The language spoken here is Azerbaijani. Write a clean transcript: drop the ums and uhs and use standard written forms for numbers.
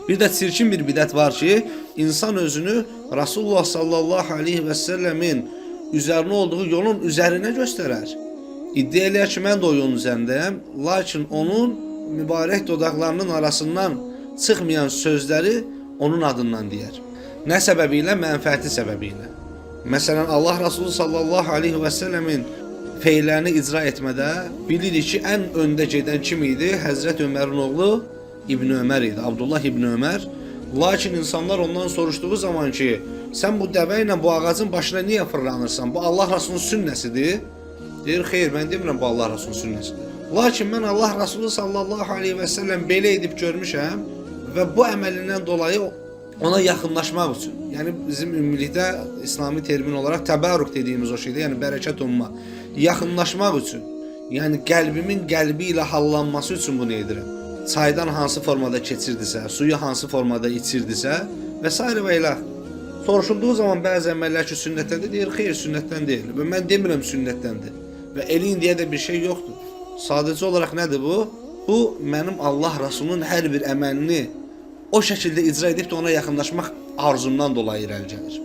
Bir də çirkin bir bidət var ki, insan özünü Rasulullah sallallahu aleyhi və səlləmin üzərinə olduğu yolun üzərinə göstərər. İddia eləyər ki, mən də o yolun üzərindəyəm, lakin onun mübarək dodaqlarının arasından çıxmayan sözləri onun adından deyər. Nə səbəbi ilə? Mənfəəti səbəbi ilə. Məsələn, Allah Rasulü sallallahu aleyhi və səlləmin feillərini icra etmədə bilirik ki, ən öndə gedən kim idi? Həzrət Ömərin oğlu İbn Ömər idi, Abdullah İbn Ömər. Lakin insanlar ondan soruşduğu zaman ki, sən bu dəvə ilə bu ağacın başına niyə fırlanırsan? Bu Allah Rasulunun sünnəsidir. Deyir, xeyr, mən demirəm bu Allah Rasulunun sünnəsidir. Lakin mən Allah Rasulü sallallahu aleyhi və səlləm belə edib görmüşəm və bu əməlindən dolayı ona yaxınlaşmaq üçün. Yəni bizim ümumilikdə İslami termin olaraq təbərrük dediyimiz o şeydir, yəni bərəkət umma. Yaxınlaşmaq üçün, yəni qəlbimin qəlbi ilə hallanması üçün bunu edirəm. Çaydan hansı formada keçirdisə, suyu hansı formada içirdisə və sairə və ilə. Soruşulduğu zaman bəzi əməllər ki, sünnətdəndir, deyir, xeyr, sünnətdən deyil. Və mən demirəm sünnətdəndir. Və eləyin deyə də bir şey yoxdur. Sadəcə olaraq nədir bu? Bu mənim Allah Rasulunun hər bir əməlini o şəkildə icra edib də ona yaxınlaşmaq arzumdan dolayı irəli gəlir.